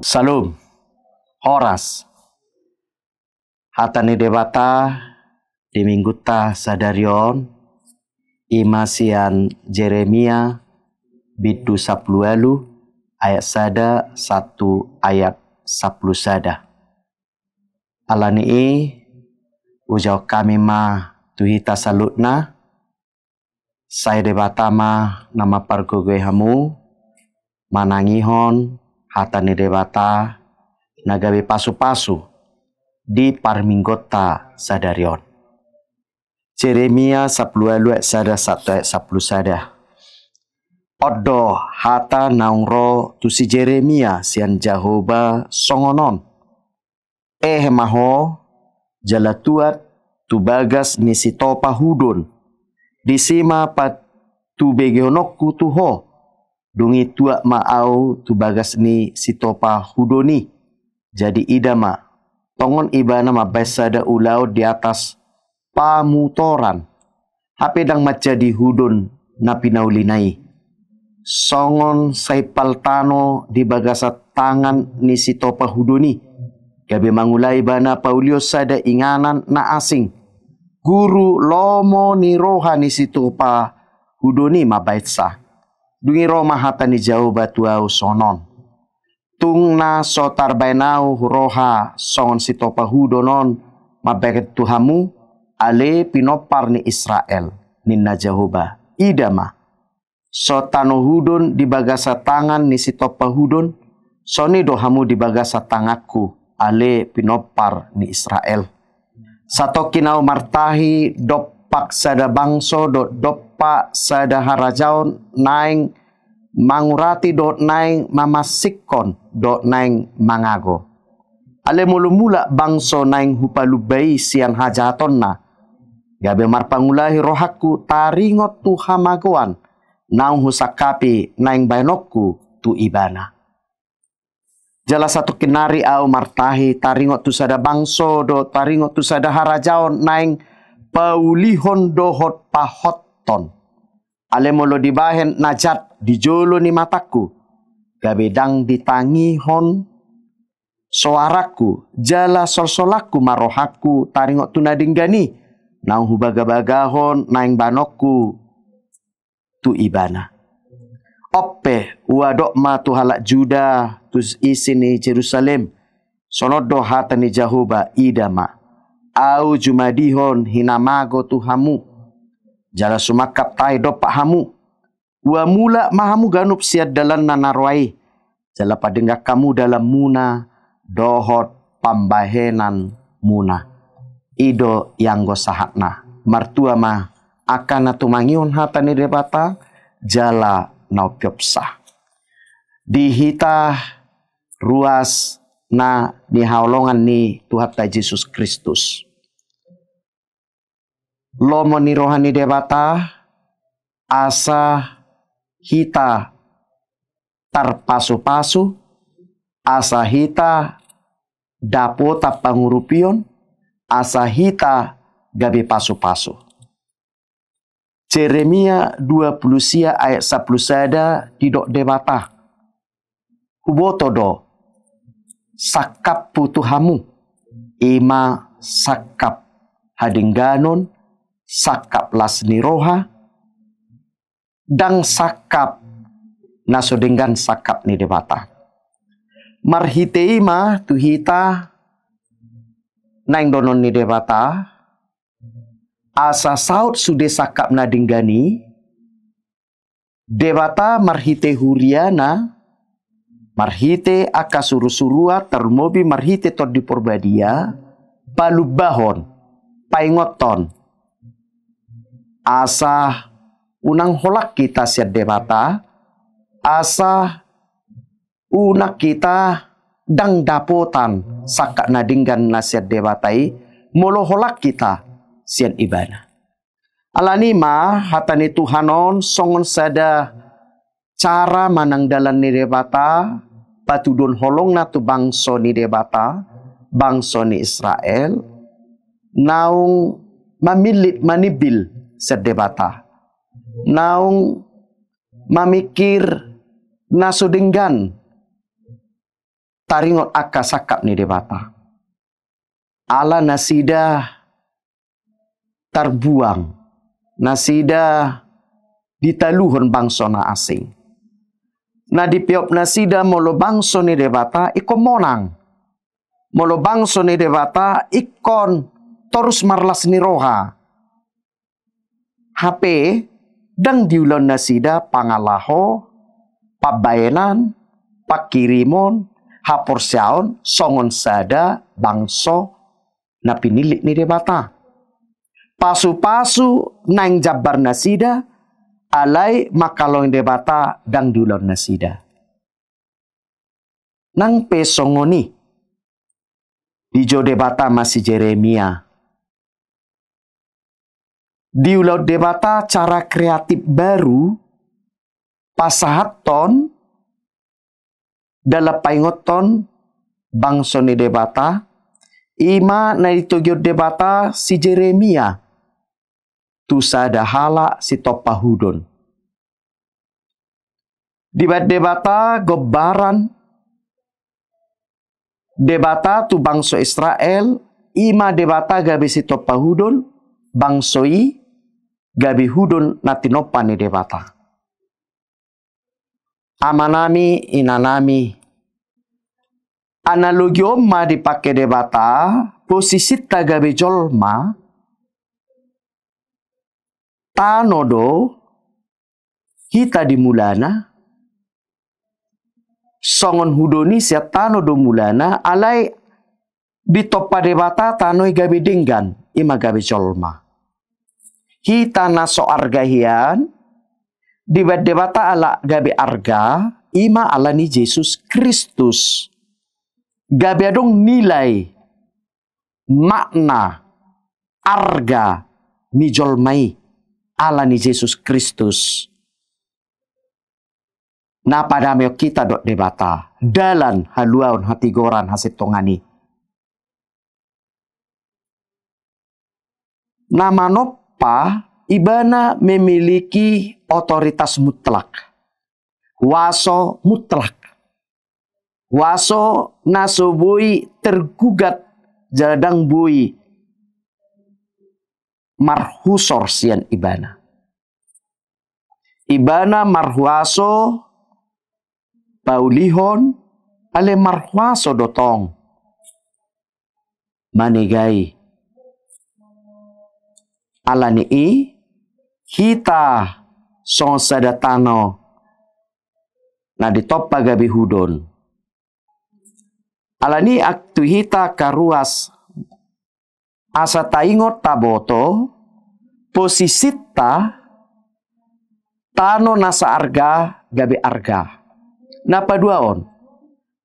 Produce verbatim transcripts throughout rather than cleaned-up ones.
Salom. Horas. Hata ni Debata di minggunta sadari on, ima sian Jeremia bindu sampulu ualu ayat sada sahat tu ayat sampulu sada. Alani i, hujahahon hami ma tu hita saluhutna, sai Debata ma na mampargogoi hamu, manangihon hata ni Debata na gabe pasu-pasu di parmingguonta sadari on. Jeremia sampulu ualu ayat sada sahat tu ayat sampulu sada. On do hata naung ro tu si Jeremia sian Jahowa songon on. Ehe ma ho, jala tuat tu bagas ni sitopa hudon. Disi ma patubegehononku tu ho. Dung i tuat ma ahu tu bagas ni sitopa hudon i. Jadi ida ma, tongon ibana mambahen sada ulaon di atas pamutoran. Hape ndang manjadi hudon na pinaulina i. Songon saimpal tano di bagasan tangan ni sitopa hudon i. Gabe mangula ibana paulihon sada inganan na asing. Guru, lomo ni roha ni sitopa hudon i mambahensa. Dung i ro ma hata ni Jahowa tu ahu songon on. Tung na so tarbahen ahu roha songon sitopa hudon on mambahen tu hamu, ale pinompar ni Israel, ninna Jahowa. Ida ma, so tano hudon di bagasan tangan ni sitopa hudon, songon i do hamu di bagasan tanganku, ale pinompar ni Israel. Satongkin ahu martahi dompak sada bangso dohot dompak sada harajaon naeng mangurati dohot naeng mamansinghon dohot naeng mangago. Ale molo mulak bangso naeng hupalumba i sian hajahatonna, gabe marpangulahi rohangku taringot tu hamagoan naung husangkapi naeng bahenonku tu ibana. Jala satongkin nari ahu martahi taringot tu sada bangso dohot taringot tu sada harajaon naeng paulihon dohot pahothon. Ale molo dibahen na jat di jolo ni matangku, gabe ndang ditangihon soarangku, jala solsolangku ma rohangku taringot tu na denggan i, naung hubagabagahon naeng bahenonku tu ibana. On pe, huadop ma tu halak Juda, tu isi ni Jerusalem. Songon on do hata ni Jahowa, ida ma, ahu jumadihon hinamago tu hamu. Jala sumangkap tahi dompak hamu. Huamulak ma hamu ganup sian dalanna na roa i. Jala padenggan hamu dalanmuna dohot pambahenanmuna. I do ianggo sahatna. Martua ma angka na tumangihon hata ni Debata jala na umpeopsa. Di hita ruas na nihaholongan ni Tuhanta Jesus Kristus. Lomo ni roha ni Debata, asa hita tarpasupasu, asa hita dapotan pangurupion, asa hita gabe pasupasu. Jeremia dua pulu sia ayat sampulu sada didok Debata. Huboto do sangkapku tu hamu, ima sangkap hadengganon, sangkap las ni roha, ndang sangkap na so denggan sangkap ni Debata. Marhite i ma tu hita naeng dohonon ni Debata, asa saut sude sangkap na denggan i, Debata marhite huriana, marhite angka surusuruan, tarlumobi marhite Tondi Porbadia, palumbahon, paingothon. Asa unang holang hita sian Debata, asa unang hita ndang dapotan sangkap na denggan na sian Debata i, molo holang hita sian Ibana. Alani i ma hata ni Tuhan on songon sada cara manang dalan ni Debata, patuduhon holongna tu bangso ni Debata, bangso ni Israel, naung mamillit manimbil sian Debata, naung mamingkir na so denggan taringot angka sangkap ni Debata. Ala nasida tarbuang, nasida ditaluhon bangso na asing. Na dipeop nasida molo bangso ni Debata ingkon monang. Molo bangso ni Debata ingkon torus marlas ni roha. Hape ndang diulahon nasida pangalaho, pambaenan, pangkirimon, haporseaon songon sada bangso na pinillit ni Debata. Pasupasu naeng jambar nasida, alai mangkaholongi Debata ndang diulahon nasida. Nang pe songon i, dijou Debata ma si Jeremia. Diulahon Debata cara kreatif baru pasahathon dalan paingothon bangso ni Debata, i ma na ditogihon Debata si Jeremia tu sada halak sitompa hudon. Dibaen Debata gombaran Debata tu bangso Israel, i ma Debata gabe sitompa hudon, bangso i gabe hudon na tinompa ni Debata. Amanami, inanami, analogi on ma dipake Debata, posisinta gabe jolma, tano do hita di mulana, songon hudon i sian tano do mulana, alai ditompa Debata tano i gabe denggan, i ma gabe jolma. Hita na so arga hian, dibaen Debata ala gabe arga, i ma ala ni Jesus Kristus. Gabe adong nilai, makna, arga ni jolma i ala ni Jesus Kristus. Na padamehon hita dohot Debata, dalan, haluaon, hatigoran, hasintongan i. Na manompa, ibana memiliki otoritas mutlak, huaso mutlak, huaso na so boi tergugat jala ndang boi marhusor sian ibana. Ibana marhuaso paulihon, alai marhuaso do tong manegai. Ala ni i, hita songon sada tano na ditompa gabe hudon. Ala ni i, angka tu hita angka ruas, asa taingot, taboto posisinta, tano na saarga gabe arga. Na paduahon,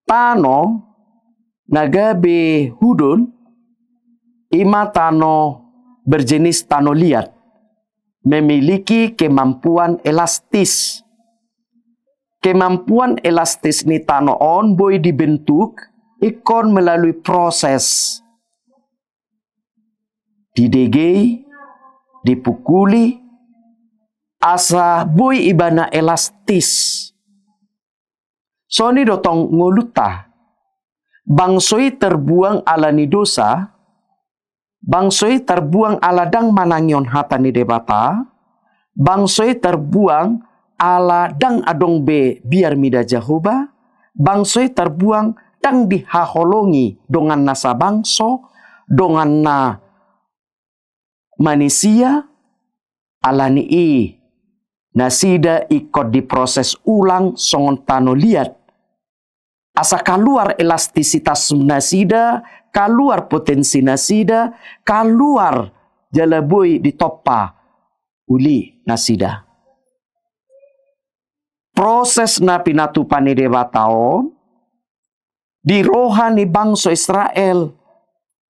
tano na gabe hudon, i ma tano berjenis tano liat, memiliki kemampuan elastis. Kemampuan elastis ni tano on boi dibentuk ingkon melalui proses didegei, dipukuli, asa boi ibana elastis. Songon i do tong ngolunta. Bangso i terbuang ala ni dosa, bangso i terbuang ala ndang manangihon hata ni Debata, bangso i terbuang ala ndang adong be biar mida Jahowa, bangso i terbuang ndang dihaholongi dongan na sabangso, dongan na manisia, ala ni i nasida ingkon diproses ulang songon tano liat. Asa kaluar elastisitas nasida, kaluar potensi nasida, kaluar jala boi ditompa uli nasida. Proses na pinatupa ni Debata on di roha ni bangso Israel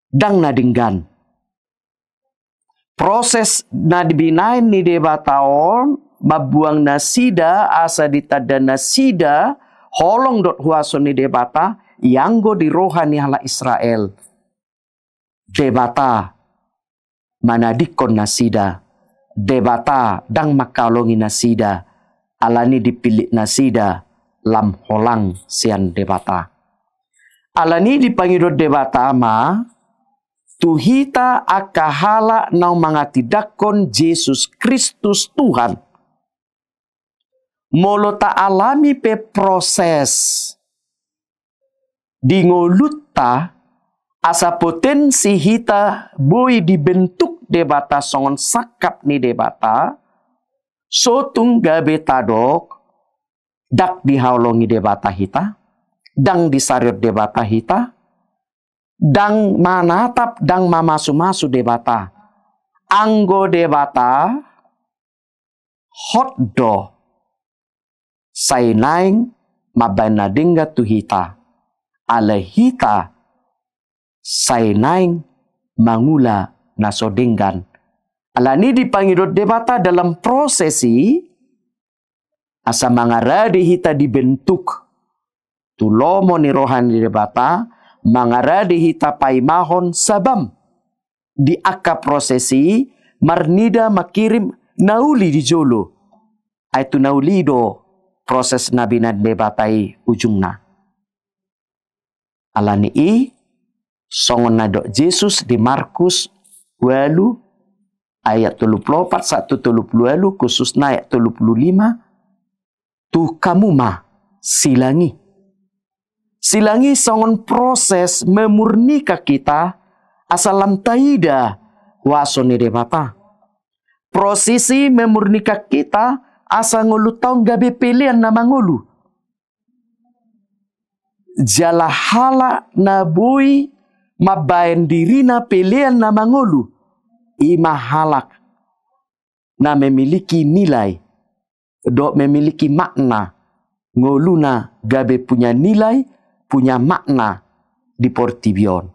ndang na denggan. Proses na binaen ni Debata on mambuang nasida asa ditanda nasida holong dohot huaso ni Debata, ianggo di roha ni halak Israel Debata manadingkon nasida, Debata ndang mangkaholongi nasida, ala ni dipillit nasida lam holang sian Debata. Alani i dipangido Debata ma tu hita angka halak naung mangatindanghon Jesus Kristus Tuhan. Molo taalami pe proses di ngolunta, asa potensi hita boi dibentuk Debata songon sangkap ni Debata, so tung gabe tadok, ndang dihaholongi Debata hita, ndang disarihon Debata hita, ndang manatap, ndang mamasumasu Debata. Anggo Debata, hot do sai naeng mambaen na denggan tu hita, alai hita sai naeng mangula na so denggan. Alani i dipangido Debata dalam proses i, asa mangarade hita dibentuk tu lomo ni roha ni Debata, mangarade hita paimahon sabam di angka proses i, marnida mangkirim na uli di jolo. Ai tu na uli do proses na binaen Debata i ujungna. Alani i, songon na didok Jesus di Markus ualu ayat tolu pulu opat sahat tu tolu pulu ualu, khususna ayat tolu pulu lima, tu hamu ma silang i. Silang i songon proses memurnikan hita asa lam taida huaso ni Debata. Proses i memurnikan hita asa ngolunta on gabe pelean na mangolu. Jala halak na boi mambaen dirina pelean na mangolu, i ma halak na memiliki nilai dohot memiliki makna, ngoluna gabe punya nilai, punya makna di portibi on.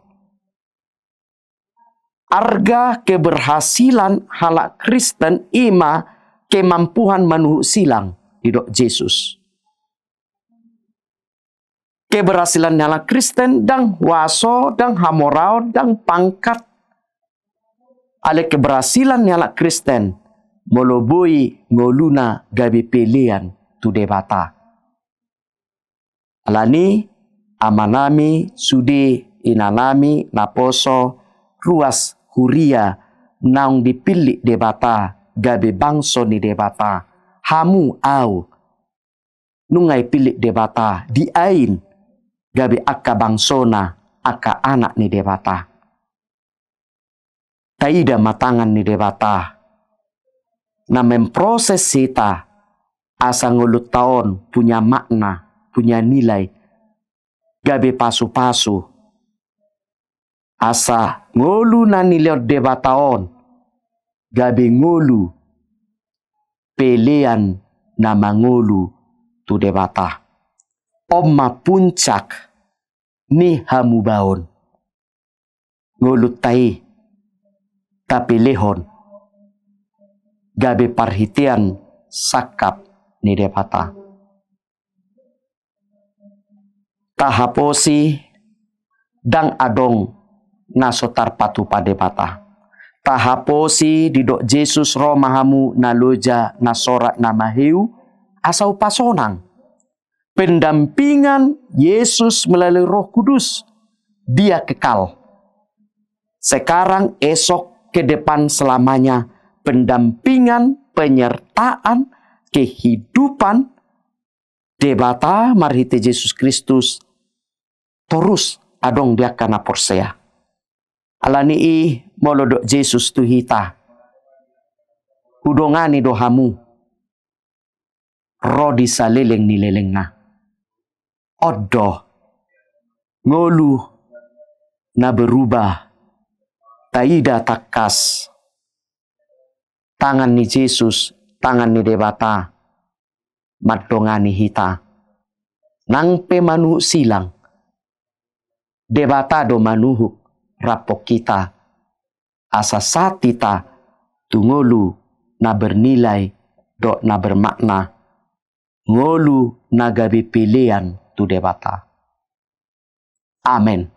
Arga keberhasilan halak Kristen i ma kemampuan manuhuk silang, didok Jesus. Keberhasilan ni halak Kristen ndang huaso, ndang hamoraon, ndang pangkat. Alai keberhasilan ni halak Kristen molo boi ngoluna gabe pelean tu Debata. Alani i, amanami sude, inanami naposo, ruas huria naung dipillit Debata gabe bangso ni Debata, hamu, au, nunga dipillit Debata, diain gabe angka bangsona, angka anak ni Debata. Taida ma tangan ni Debata na memproses hita asa ngolunta on punya makna, punya nilai, gabe pasupasu. Asa ngolu na nilehon Debata on gabe ngolu pelean na mangolu tu Debata. On ma puncak ni hamubaon. Ngolunta i tapelehon gabe parhitean sangkap ni Debata. Tahaposi, ndang adong na so tarpatupa Debata. Tahaposi, didok Jesus, ro ma hamu na loja, na sorat, na maheu, asa hupasonang. Pendampingan Yesus melalui Roh Kudus, Dia kekal. Sekarang, esok, ke depan, selamanya, pendampingan, penyertaan, kehidupan Debata marhite Jesus Kristus torus adong di angka na porsea. Alani i, molo didok Jesus tu hita, hudongani do hamu ro di saleleng ni lelengna. On do ngolu na berubah, taida tangkas tangan ni Jesus, tangan ni Debata mandongani hita. Nang pe manuhuk silang, Debata do manuhuk rampon hita, asa sahat hita tu ngolu na bernilai dohot na bermakna, ngolu na gabe pelean tu Debata. Amen.